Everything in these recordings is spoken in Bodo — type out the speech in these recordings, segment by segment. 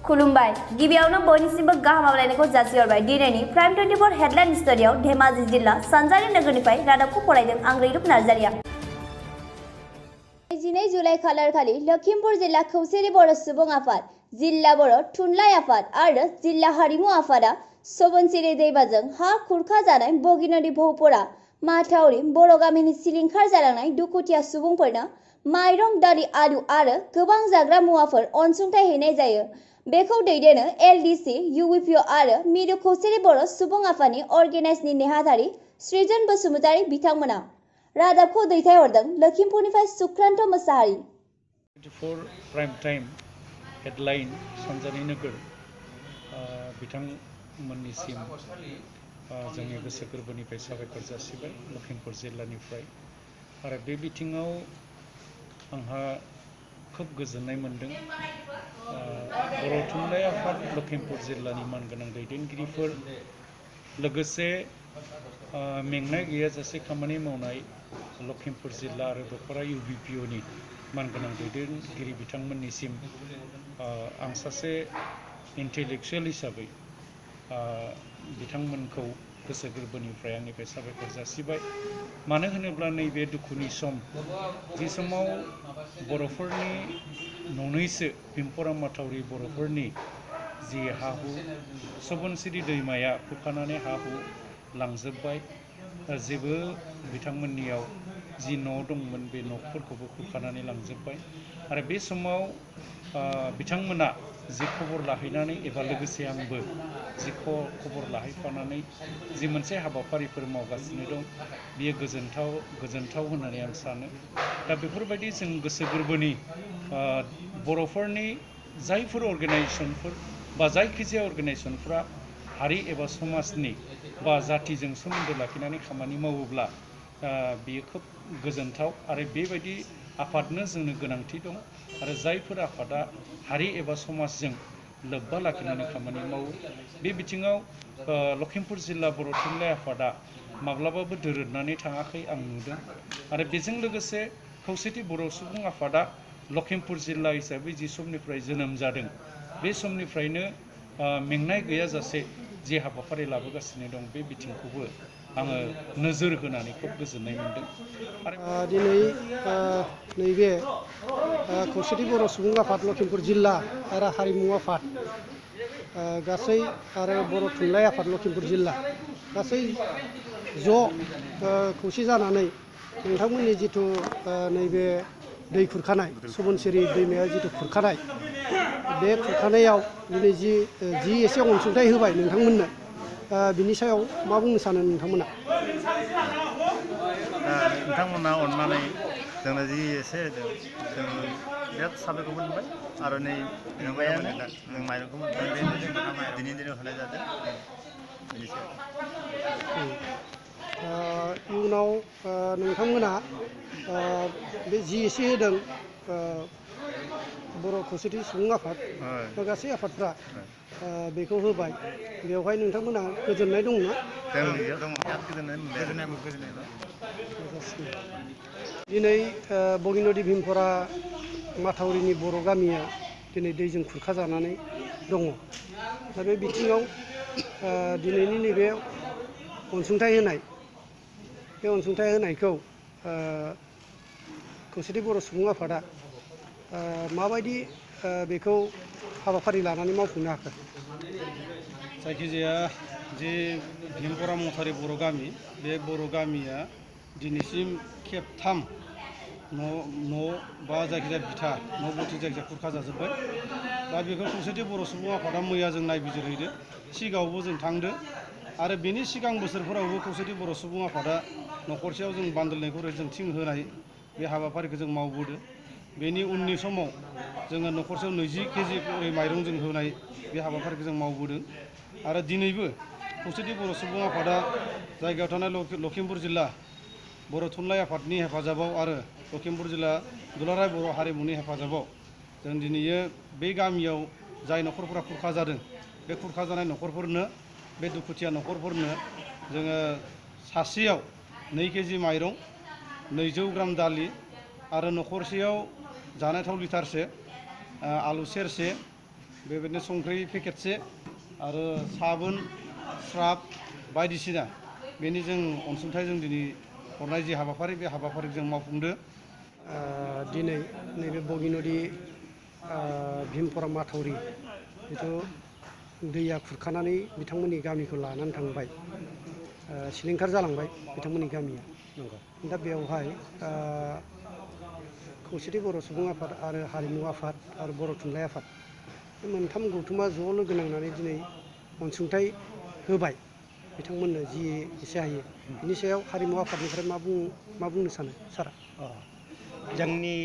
खुलुमबाय गिबियावनो बयनिसिमबो गाहाम हामलायनायखौ जासिहरबाय। दिनैनि प्राइम 24 हेडलाइन स्टुडियाव धेमाजि जिल्ला सानजारि नोगोरनिफ्राय रादाबखौ फरायदों आं रैरुप नार्जारिया। 12 जुलाइ खालारखालि लखिमपुर जिल्ला खौसेथि बर' सुबुं आफाद, जिल्ला बर' थुनलाइ आफाद आरो जिल्ला हारिमु आफादा सबनसिरि दैमाजों हा खुरखा जानाय बगिनदि भौपरा माथावरि बर' गामिनि सिलिंखार जालांनाय दुखुथिया सुबुंफोरनो माइरं, दालि, आलु आरो गोबां जाग्रा मुवाफोर अनसुंथाइ हैनाय जायो। बेखौ दैदेनो एलडीसी, यूपीपीओ आरो मिरु खौसेथि बर' सुबुं आफादनि अर्गेनाइजनि नेहाथारि सृजन बसुमतारी बिथांमोना। रादाबखौ दैथायहरदों लखिमपुरनिफ्राय सुक्रान्त मोसाहारि। 24 प्राइम टाइम हेडलाइन सानजारि नोगोर बिथांमोननिसिम जोंनि गोसो गोरबोनिफ्राय साबायखर जासिबाय लखिमपुर जिल्लानिफ्राय। आरो बे बिथिङाव आंहा खोब गोजोननाय मोनदों। बर' थुनलाइ आफाद लखिमपुर जिल्लानि मानगोनां दैदेनगिरिफोर लोगोसे मेंनाय गैयाजासे खामानि मावनाय लखिमपुर जिल्ला आरो दखरा यूपीपीओनि मानगोनां दैदेनगिरि बिथांमोननिसिम आं सासे इन्टेलेक्चुयेल हिसाबै बिथांमोनखौ गोसो गोरबोनिफ्राय आंनिफ्राय साबायखर जासिबाय। मानो होनोब्ला नैबे दुखुनि सम, जि समाव बर'फोरनि ननैसो भीमपरा माथावरि बर'फोरनि जि हा हु सबनसिरि दैमाया खुरखानानै हा हु लांजोब्बाय, जेबो बिथांमोननियाव जि न' दंमोन बे न'फोरखौबो खुरखानानै लांजोब्बाय। आरो बे समाव बिथांमोना जि खबर लाहैनानै एबा लोगोसे आंबो जि खबर लाहैफानानै जि मोनसे हाबाफारिफोर मावगासिनो दं, बियो गोजोनथाव होननानै आं सानो। दा बेफोरबायदि जों गोसो गोरबोनि बर'फोरनि जायफोर अर्गेनाइजेसनफोर बा जायखिजाया अर्गेनाइजेसनफ्रा हारि एबा समाजनि बा जातिजों सोमोन्दो लाखिनानै खामानि मावोब्ला बियो खोब गोजोनथाव। आरो बेबायदि आफादनो जोंनो गोनांथि दं। आरो जायफोर आफादा हारि एबा समाजजों लोब्बा लाखिनानै खामानि मावो, बे बिथिङाव लखिमपुर जिल्ला बर' थुनलाइ आफादा माब्लाबाबो दोरोदनानै थाङाखै आं नुदों। आरो बेजों लोगोसे खौसेथि बर' सुबुं आफादा लखिमपुर जिल्ला हिसाबै जि समनिफ्राय जोनोम जादों, बे समनिफ्रायनो मेंनाय गैयाजासे जि हाबाफारि लाबोगासिनो दं, बे बिथिंखौबो आङो नोजोर होनानै खोब गोजोननाय मोनदों। आरो दिनै नैबे खौसेथि बर' सुबुं आफाद लखिमपुर जिल्ला आरो हारिमु आफाद गासै आरो बर' थुनलाइ आफाद लखिमपुर जिल्ला गासै ज' खौसे जानानै नोंथांमोननि जिथु नैबे दै खुरखानाय सबनसिरि दैमाया जिथु खुरखानाय, बे खुरखानायाव दिनै जि एसे अनसुंथाइ होबाय नोंथांमोननो, बिनि सायाव मा बुंनो सानो नोंथांमोना? नोंथांमोना अननानै जोंनो जि एसे होदों, जों बिराद साबायखर मोनबाय। आरो नै नुबायानो जों माइरंखौ दिनै दिनाव होनाय जादों। बेनि सायाव इयुनाव नोंथांमोना बे जि एसे होदों बर' खौसेथि सुबुं आफाद बा गासै आफादफ्रा बेखौ होबाय, बेवहाय नोंथांमोना गोजोननाय दंना? दिनै बगिनदि भीमपरा माथावरिनि बर' गामिया दिनै दैजों खुरखाजानानै दङ। दा बे बिथिङाव दिनैनि नैबे अनसुंथाइ होनाय, बे अनसुंथाइ होनायखौ खौसेथि बर' सुबुं आफादा माबायदि बेखौ हाबाफारि लानानै मावफुंनो हाखो? जायखिजाया जे भीमपरा माथावरि बर' गामि, बे बर' गामिया दिनैसिम खेबथाम न' बा जायखिजाया बिथा न' बथि जायखिजाया खुरखा जाजोब्बाय। दा बेखौ खौसेथि बर' सुबुं आफादा मैया जों नायबिजिरहैदो, सिगाङावबो जों थांदो। आरो बेनि सिगां बोसोरफोरावबो खौसेथि बर' सुबुं आफादा न'खरसेयाव जों बान्दोलनायखौ जों थिं होनाय बे हाबाफारिखौ जों मावबोदों। बेनि उननि समाव जोङो न'खरसेयाव 20 केजि माइरं जों होनाय बे हाबाफारिखौ जों मावबोदों। आरो दिनैबो खौसेथि बर' सुबुं आफादा जायगायाव थानाय लखिमपुर जिल्ला बर' थुनलाइ आफादनि हेफाजाबाव आरो लखिमपुर जिल्ला दुलाराय बर' हारिमुनि हेफाजाबाव जों दिनैयो बे गामियाव जाय न'खरफोरा खुरखा जादों, बे खुरखा जानाय न'खरफोरनो, बे दुखुथिया न'खरफोरनो जोङो सासेयाव 2 केजि माइरं, 200 ग्राम दालि आरो न'खरसेयाव जानाय थाव लिटारसे, आलु सेरसे बेबायदिनो संख्रि पेकेटसे आरो साबोन स्राब बायदिसिना बेनि जों अनसुंथाइ जों दिनै हरनाय जि हाबाफारि बे हाबाफारिखौ जों मावफुंदो। दिनै नैबे बगिनदि भीमपरा माथावरि जिथु दैया खुरखानानै बिथांमोननि गामिखौ लानानै थांबाय, सिलिंखार जालांबाय बिथांमोननि गामिया। दा बेवहाय खौसेथि बर' सुबुं आफाद आरो हारिमु आफाद आरो बर' थुनलाइ आफाद बे मोनथाम गौथुमा ज' लोगो नांनानै दिनै अनसुंथाइ होबाय बिथांमोननो जि एसे हायो। बिनि सायाव हारिमु आफादनिफ्राय मा बुंनो सानो सारा? जोंनि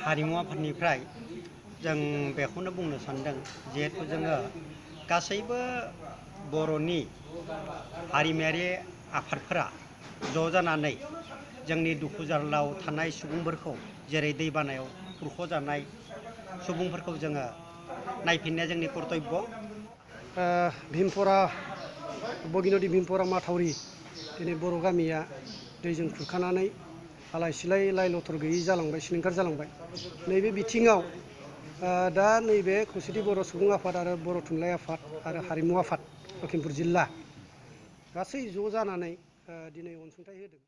हारिमु आफादनिफ्राय जों बेखौनो बुंनो सानदों, जिहेथु जोङो गासैबो बर'नि हारिमायारि आफादफोरा ज' जानानै जोंनि दुखु जारलायाव थानाय सुबुंफोरखौ, जेरै दैबानायाव खुरख'जानाय सुबुंफोरखौ जोङो नायफिननाया जोंनि कर्तब्य। भीमपरा बगिनदि भीमपरा माथावरि दिनै बर' गामिया दैजों खुरखानानै आलाय सिलाय लाइ लथर गैयै जालांबाय, सिलिंखार जालांबाय। नैबे बिथिङाव दा नैबे खौसेथि बर' सुबुं आफाद आरो बर' थुनलाइ आफाद आरो हारिमु आफाद लखिमपुर जिल्ला गासै ज' जानानै दिनै अनसुंथाइ होदों।